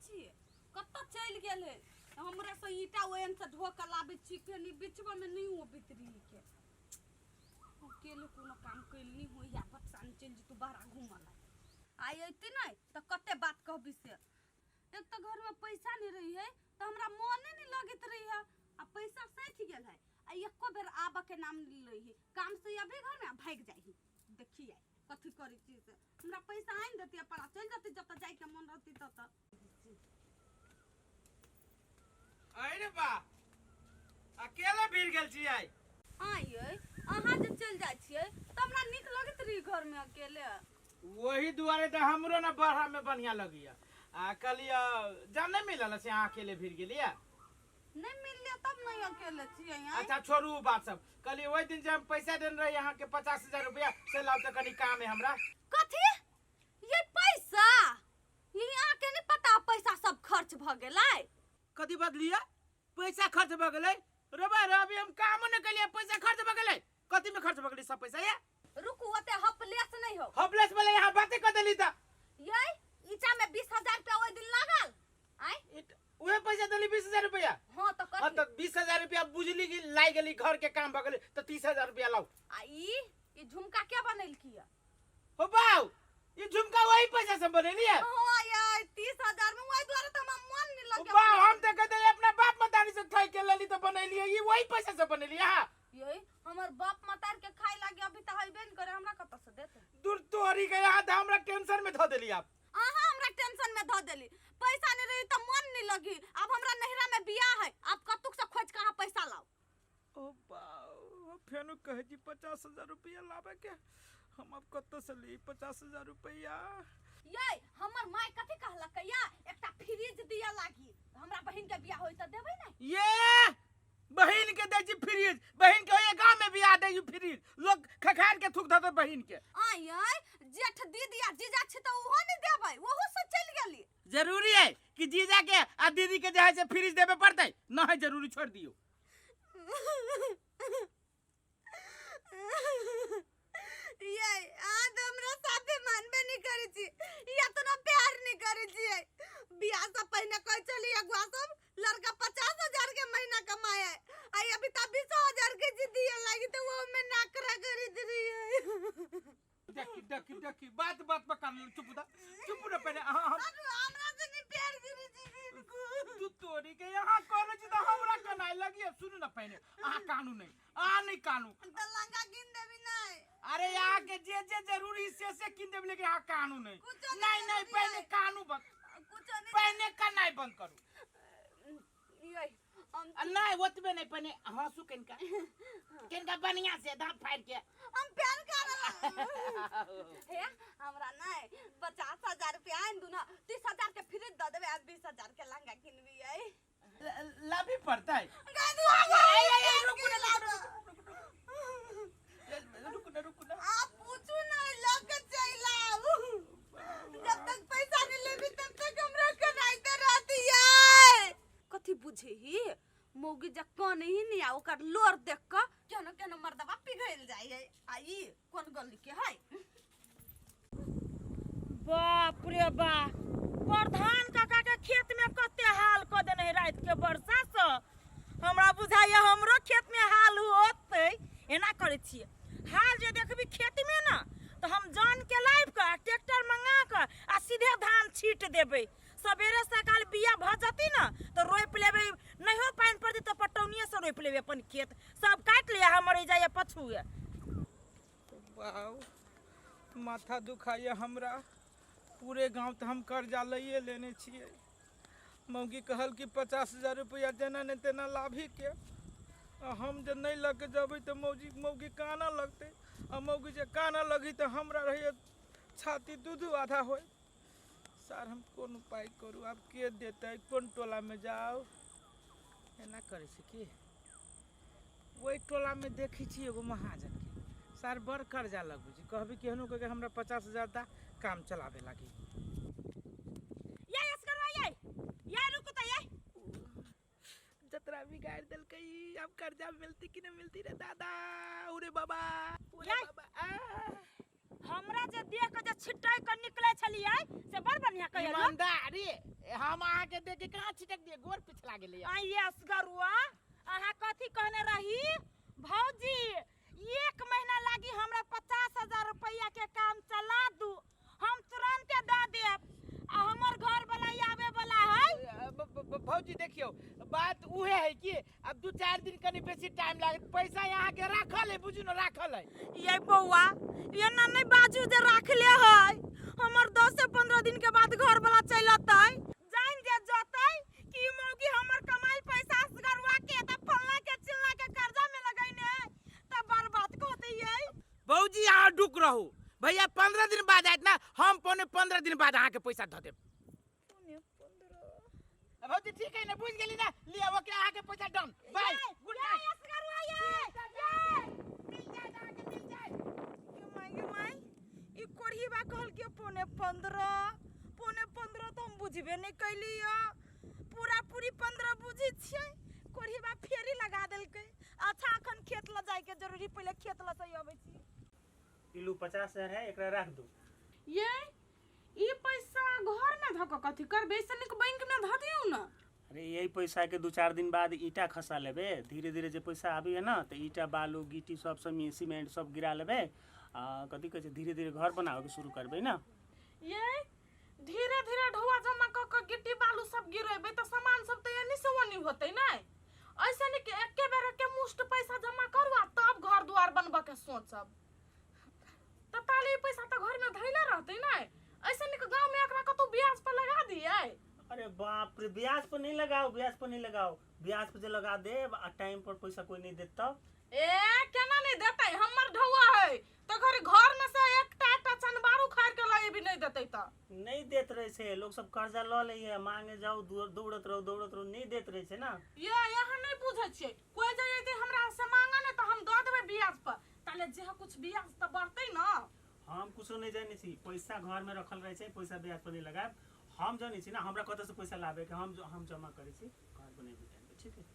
छियै कतऽ चलि गेलै हमरा से ईटा ओहन से ढो के लाबै छी कनी बिचवा में नहीं हो बितरी के अकेले कोनो काम कैल नहीं हो या बच्चा नहीं चलि जेतू बाहर घूमऽ ला आइ अयती नहीं तऽ कते बात कहबी से एक तऽ घर में पैसा नहीं रही है तऽ हमरा मने नहीं लगैत रही है आ पैसा सठि गेल है आ एको बेर आबऽ के नाम नहीं लै है काम से अभी घर में आ भागि जाइ है देखी आइ कथी करै छी से हमरा पैसा आनि देती आ पड़ा चलि जती जतऽ जाइके मन रहती ततऽ अरे बा अकेले भीड़ गेल छी आइ आइ अहाँ जे चलि जाइ छियै तऽ हमरा नीक लगैत रही घरमे अकेले वही दुआरे तऽ हमरो ने बरहा में बढ़िया लगैया आ कहलियै जब नहीं मिलल से अहाँ अकेले भीड़ गेलियै नहीं मिलले तब नहीं अकेले छियै आँय? अच्छा छोड़ू उ बात सब कहलियै ओहि दिन जे हम पैसा देने रही अहाँके 50,000 रुपया से लाउ तऽ कनि काम है हमरा कथी ये पैसा ये अहाँके नहीं पता पैसा सब खर्च भऽ गेलै कथी बदलियै पैसा खर्च भऽ गेलै रे बा रे अभी हम कामो नहि केलियै पैसा खर्च भऽ गेलै कथी में खर्च भऽ गेलै सब पैसा ये रुकू ओते हपलेस नहीं हो हपलेस वाले यहाँ बातें कर देली त ये ईचा में 20,000 रुपया ओहि दिन लागल आय उहे पैसा देली 20,000 रुपया हां तो हाँ कथी तो 20,000 रुपया बुझली कि लाई गेली घर के काम भऽ गेलै तो 30,000 रुपया लाउ आ ई झुमका के बनेलकी है हो बाऊ ये झुमका वही पैसा से बनेली है हां यार 30,000 में ओहि दुआरे त हमरा मन नहीं लगे बाऊ हम तो कहते अपना बाप मतारी से ठक के लेली तो बनेली है ये वही पैसा से बनेली है हाँ ये हमर बाप मतार के खाए लागे अभी त हइबे न करे हमरा कत से देते दूर तोरी के यहाँ तो हमरा टेंशन में धो देली आप अहाँ हमरा टेंशन में धऽ देली पैसा नहीं रही त मन नहीं लगी अब हमरा नहिरा में बियाह है अब कतुक से खोज के अहाँ पैसा लाओ ओ बाऊ फेनु कहे जी 50,000 रुपया लावे के हम अब कत से ली 50,000 रुपया ये हमर माय कथी कहलक या एकटा फ्रिज दिया लागी हमरा बहिन के बियाह होई त देबै ने ये बहिन के दै छी फ्रिज बहिन के होइए गांव में बियाह दै छी फ्रिज लोग खखार के थूक धते बहिन के आय आय जेठ दीदी आ जीजा छी त ओहो नहीं देबै ओहो से चलि गेली जरूरी है कि जीजा के आ दीदी के जे है से फ्रिज देबे पड़तै न है जरूरी छोड़ दियो ये अहाँ तऽ हमरा साथे मानबे नहि करै छी या तऽ ना प्यार नहि करै छियै बियाह से पहिने कहै छली अगुआ सब लड़का 50,000 के महीना कमाए है आ अभी तऽ 20,000 के जे दिए लागी तऽ वो में नाकरा करैत रहियै देखी देखी देखी बात बात पर कान चुप दा चुप रे पहले अहाँ हम हमरा से नहीं प्यार करै छी बिल्कुल तू तोरी के यहाँ कहने छी तऽ हमरा कनाय लगिए सुनू ना पहले अहाँ कानू नहीं अहाँ नहीं कानू तऽ लंगा कीन देबी नहीं अरे यहाँ के जे जे जरूरी से से किन देब लेकिन यहाँ कानू नहीं कुछो नहीं नहीं नहीं जरूरी पहले है। कानू बंद कुछो नहीं पहले कनाई बंद करू ये हम आ नहीं ओतबे नहीं पहले हंसू कनिका कनिका बढ़िया से दांत फाड़ के हम प्यार कर हे हमरा नहीं 50,000 रुपया आनि दू ना 30,000 के फ्रिज दऽ देबै आ 20,000 के लहंगा किनबी अइ लाभी पड़ता है गाय दू रुकू ना रुकू ना रुकू ना आप पूछू नहीं लग के चल आऊ जब तक पैसा नहीं लेबी तब तक हमरा कनाइते रहती है कथी बुझेही मौगी जब कनही नहीं आ ओकर लोर देख के केनो केनो मर्दबा पिघल जाइ है आ ई कोन गली के है बाप रे बा प्रधान काका के खेत में कते हाल क देने है रात के वर्षा से हमरा बुझाइए हमरो खेत में हाल होतै एना करै छियै हाल जे देखबी खेत में ना तो हम जान के लाबि कऽ ट्रैक्टर मंगा कऽ आ सीधे धान छीट देबै सवेरे सकाल बिया भऽ जतै ने तऽ रोपि लेबै नहियो पानि पड़तै तऽ पटौनिएसँ रोपि लेबै अपन खेत सब काटि लिअ हमर ई जाइए पछुए बाउ माथा दुखाइए हमरा पूरे गाँव तऽ हम कर्जा लैए लेने छियै मौगी कहल कि 50,000 रुपैआ जेना ने तेना लाभीके आ हम जे नहि लऽ के जेबै तऽ मौजी मौगी कानऽ लगतै आ मौगी जे कानऽ लगी तऽ हमरा रहैए छाती दू दू आधा होइ सर हम कोन उपाय करू आब के देतै कोन टोलामे जाउ एना करै छै की ओहि टोलामे देखै छी एगो महाजनके सर बड़ कर्जा लगबै छै कहबै केहनो कऽ के हमरा 50,000 दा काम चलाबे लागी ये असगरवा ये ये रुकू तऽ ये जतरा बिगाड़ देलकै अब कर्जा मिलती कि नहीं मिलती रे दादा उरे बाबा उरे याय। बाबा आ। हमरा जे देख के जे छिटै के निकलै छलियै से बड़ बढ़िया कहियो ईमानदारी हम हम अहाँके देख के कहाँ छिटक दिए गोर पिछला गेलै आ यस गरुआ अहाँ कथी कहने रही भौजी एक महीना लागी हमरा 50,000 रुपया के काम चला दू हम तुरंते दऽ देब आ हमर घर वाला आवे वाला है। भौजी देखियौ बात उहे है कि अब 2-4 दिन कनी बेसी टाइम लागत पैसा यहाँ के राखल है बुझू न राखल है। ये बौआ ये ना नहीं बाजू जे राखले है हमर 10 से 15 दिन के बाद घर वाला चल अतै जान जे जतै कि मौगी हमर कमाइल पैसा असगरुआ के त फल्ला के चिल्ला के कर्जा में लगैने है त बर्बाद कऽ दैयै। भौजी अहाँ डुक रहू भैया 15 दिन बाद आयत ना हम 15.75 दिन बाद अहाँके पैसा धऽ देब। 15.75। भौजी ठीक है ना बुझ गेली ना लिअ ओके अहाँके पैसा डन बाय गुड नाइट। असगरुआ ये ये मिल जाएत अहाँके मिल जाएत। गे माय गे माय ई कोढ़ीबा कहलकै 15.75 15.75 तऽ हम बुझबे नहि कैली पूरा पूरी 15 बुझै छियै कोढ़ीबा फेरी लगा देलकै। अच्छा अखन खेत लऽ जाइके जरूरी पहिले खेत लऽ से अबै छी। ई लू 50,000 है एकरा राख दू। ये ई पैसा घर में धऽ कऽ कथी करबै से नीक बैंक में धऽ दियौ ना। अरे यही पैसा के 2-4 दिन बाद ईंटा खसा लेबे धीरे धीरे जे पैसा आबी है ना तो ईंटा बालू गिट्टी सब सब सीमेंट सब गिरा लेबे आ कथी कहै छै धीरे धीरे घर बनाबे के शुरू करबे ना। ये धीरे धीरे ढौआ जमा कऽ कऽ गिट्टी बालू सब गिरेबै तऽ सामान सब तऽ एनी से ओनी होतै नै ऐसे नीक एके बेर एके मुश्त पैसा जमा करू आ तब घर दुआर बनबऽ के सोचब तऽ ताले ई पैसा तऽ घर में धैले रहतै नै ऐसे नीक गाँव में एकरा कतौ ब्याज पर लगा दियै। अरे बाप रे ब्याज पर नहीं लगाओ ब्याज पर नहीं लगाओ ब्याज पर जे लगा देब आ टाइम पर पैसा कोई नहीं देत तब। ए केना नहीं देतै हमर ढौआ है तऽ घर घर में से एकटा एकटा चनबारू खाड़ के लए भी नहीं देतै तऽ। नहीं देत रहे छै लोग सब कर्जा लऽ लै है मांगे जाओ दौड़त रहो दौड़त रहो नहीं देत रहे छै ना। ये यहाँ नहीं बुझै छियै कोई जे एतै हमरा से मांगे ने तऽ हम दऽ देबै ब्याज पर ताले जे कुछ ब्याज तऽ बढ़तै ना। हम कुछो नहीं जानै छी पैसा घर में रखल रहे छै पैसा ब्याज पर नहीं लगायब हम जानै छी ना हमरा कतऽ से पैसा लाबे के हम जमा करै छी घर बनेबै टाइम पे ठीक है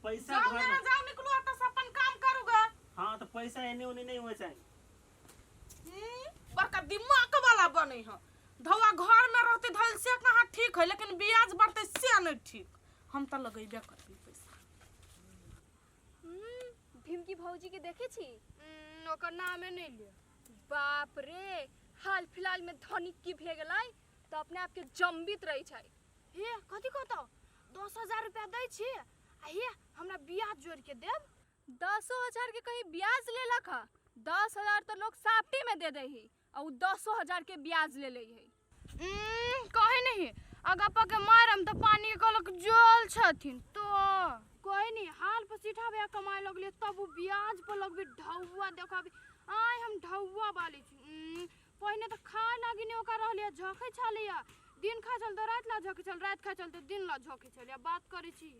पैसा जाओ घर यहाँ में जाओ निकलू एतऽ से अपन काम करू गे। हाँ तो पैसा एने ओने नहीं होए चाही। बड़का दिमाग वाला बनै है धौआ घर में रहते धैल से कहाँ ठीक है लेकिन ब्याज बढ़ते से नहीं ठीक हम तऽ लगेबे करबै पैसा। भीमकी भौजी के देखे छी? ओकर नामे नहीं ले। बाप रे हाल फिलहाल में धनिक की भे गेलै तऽ अपने आप के जम्बित रहे छै। हे कथी कहतौ 10,000 रुपया दै छी आ हे हमरा ब्याज जोड़ के देब। 10,000 के कहीं ब्याज लेलक ह 10,000 तऽ लोग साफ्टी में दे दही आ उ 10,000 के ब्याज ले लै है। कहे नहीं अगपा के मारम तऽ पानी के कहलक जल छथिन तो कहे नहीं हाल पर सीठा भैया कमाए लगले तब उ ब्याज पर लगबे ढौआ देखबे आय हम ढौआ बाली छी। पहिने तऽ खाय लागी नहीं ओकरा रहलियै झखै छलैया दिन खाय छल तऽ राति ला झखै छल राति खाय छल तऽ दिन ला झखै छलैया बात करै छी।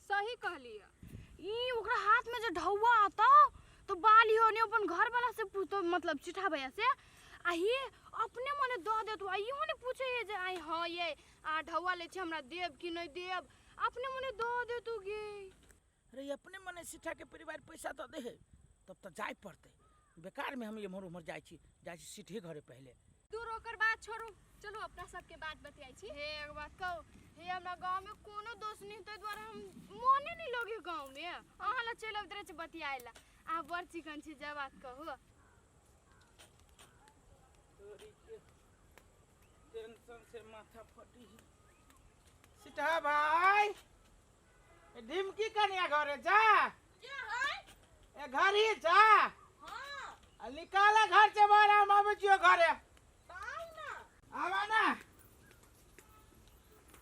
सही कहलियै। ई ओकरा हाथ में जे ढौआ आता तो बाली हो ने अपन घर वाला से पूछतो मतलब चिठा भैया से आ ही अपने मने दऽ देतो आ इहो ने पूछे है जे आई हाँ ये आ ढौआ ले छी हमरा देब कि नहीं देब अपने मने दऽ देतो गे। अरे अपने मने सिठा के परिवार पैसा दऽ दे है तब तऽ जाय पड़तै बेकार में हम एम्हर उम्हर जाइ छी जाइ छी सीठे घरे पहले। दूर ओकर बात छोड़ू चलू अपना सबके बात बतियाइ छी। हे एक बात कहू हे हमरा गाँव में कोनो दोस्त नहीं ताहि दुआरे हम मोने नहीं लगे गाँव में अहाँ लग चलि अबैत रहै छी बतियाइ ला अहाँ बड़ चिकन छी जे बात कहू। तोरी के टेंशन से माथा फटी है। सीता भाई ढिमकी कनिया घरे जा। के है? ए घर ही जा। हाँ। आ निकाला घर से बाहर हम आबै छियो घरे। तऽ आउ ना। आवा ना।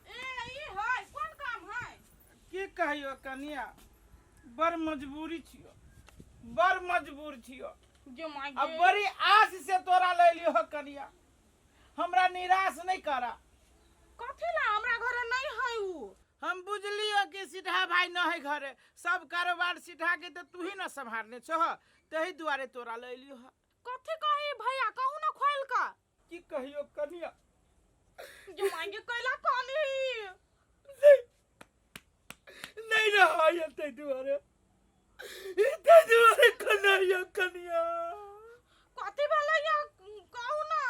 ए ई है कोन काम है? की कहियो कनिया बड़ मजबूरी छियो बड़ मजबूर छियो। जो माय अब बड़ी आस से तोरा ले लियो कनिया हमरा निराश नहीं करा। कथी ला हमरा घरे नहीं है उ? हम बुझलियो कि सीधा भाई न है घरे सब कारोबार सीधा के तो तू ही न संभालने छह तही दुआरे तोरा ले लियो। कथी कही भैया कहू न खोल का। की कहियो कनिया जो मांगे कैला कहली। नहीं रहा ये तही दुआरे तही दुआरे कन्हैया कनिया। कथी भेलै या कहू ना।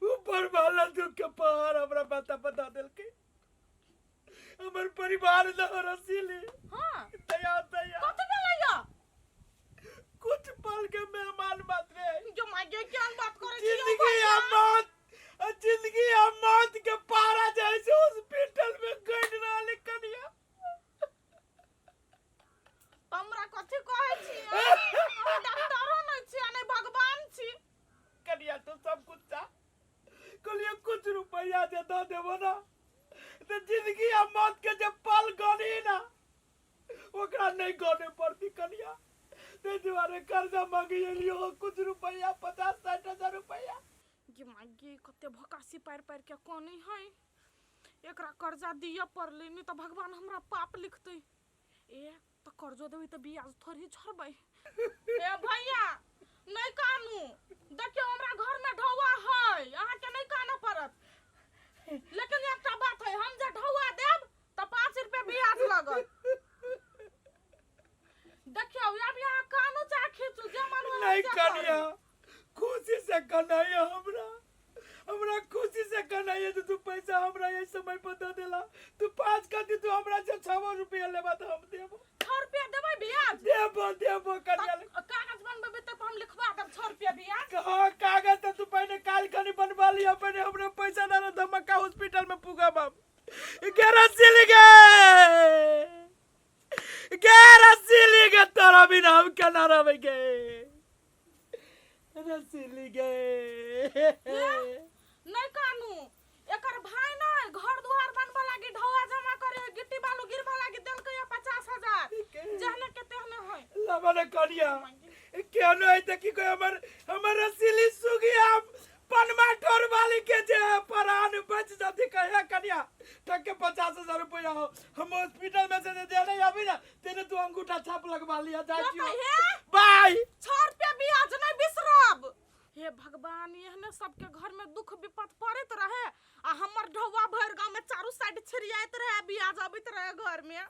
ऊपर वाला दुख के पहाड़ हमरा बता बता देलकै। हमर परिवार न रसीली। हाँ। दया दया। कथी भेलै या? कुछ पल के मेहमान मात्र है। जो माय गे, केहन बात करै छी यौ जिंदगी भैया? आ मौत, आ जिंदगी आ मौत के पारा जाइ छै हॉस्पिटल में गड़ रहल है कनिया। हमरा कथी कहै छी हम डॉक्टरो नहि छी आ नहि भगवान छी। कनिया तो सब कुछ था, कहलिए कुछ रुपया जे दऽ देबो ना तो जिंदगी आ मौत के जे पल गनी ना ओकरा नहीं गने पड़ती कनिया। ताहि दुआरे कर्जा मांगी एलियो कुछ रुपया, 50-60 हजार रुपया। गे माय गे, कते भकासी पारि पारि के कनै है। एकरा कर्जा दिअ पड़लै, नहि तऽ भगवान हमरा पाप लिखतै। ए तऽ कर्जो देबै तऽ ब्याज थोड़ी छोड़बै। ए भैया नहि कानू, देखियौ हमरा घर में ढौआ है, अहाँके नहि कानऽ पड़त। लेकिन एकटा बात है, हम जे ढौआ देब तऽ 5 रुपया ब्याज लगत। देखियौ आब अहाँ कानू चाहे खींचू, जे मन होय नहीं से करू। कनिया खुशी से कनाइया, हमरा हमरा खुशी से कनाइया जे तू पैसा हमरा एहि समय पर दऽ देला। तू 5 कथी, तू हमरा से 6 रुपया लेबा तऽ हम देबो। 6 रुपया देबै ब्याज? देबो देबो कनिया। तऽ कागज बनबेबै तऽ हम लिखवा देब 6 रुपया ब्याज। हाँ कागज तऽ तू पहिने काल्हि खनी बनवा लिअ, पहिने हमरा पैसा दऽ दे, धमक्का हॉस्पिटल में पुगब हम। गे रसीली गे, गे रसीली गे, तोरा बिना हम केना रहबै गे रसीली गे। नहि कानू, एकर भाई नहि घर दुआर बनबऽ लागी ढौआ जमा करे गिट्टी बालू गिरबऽ लागी देलकै 50,000, जहने के तेहने है। लबन कनिया केहनो है तऽ की कहे, हमर हमर रसीली सुगिया पनमा टोर वाली के जे है प्राण बच जाती। कहे कनिया ठक के 50,000 रुपया हो, हम हॉस्पिटल में से जे देने अभी ना तेने तू अंगूठा छाप लगवा लिया जा। तो हे बाय, 6 रुपया ब्याज नहीं बिसरब। हे भगवान, एहने सबके घर में दुख विपत पड़ैत रहे आ हमर ढौआ भरि गाँव में चारू साइड छिड़ियाइत रहे, ब्याज अबैत रहे घर में।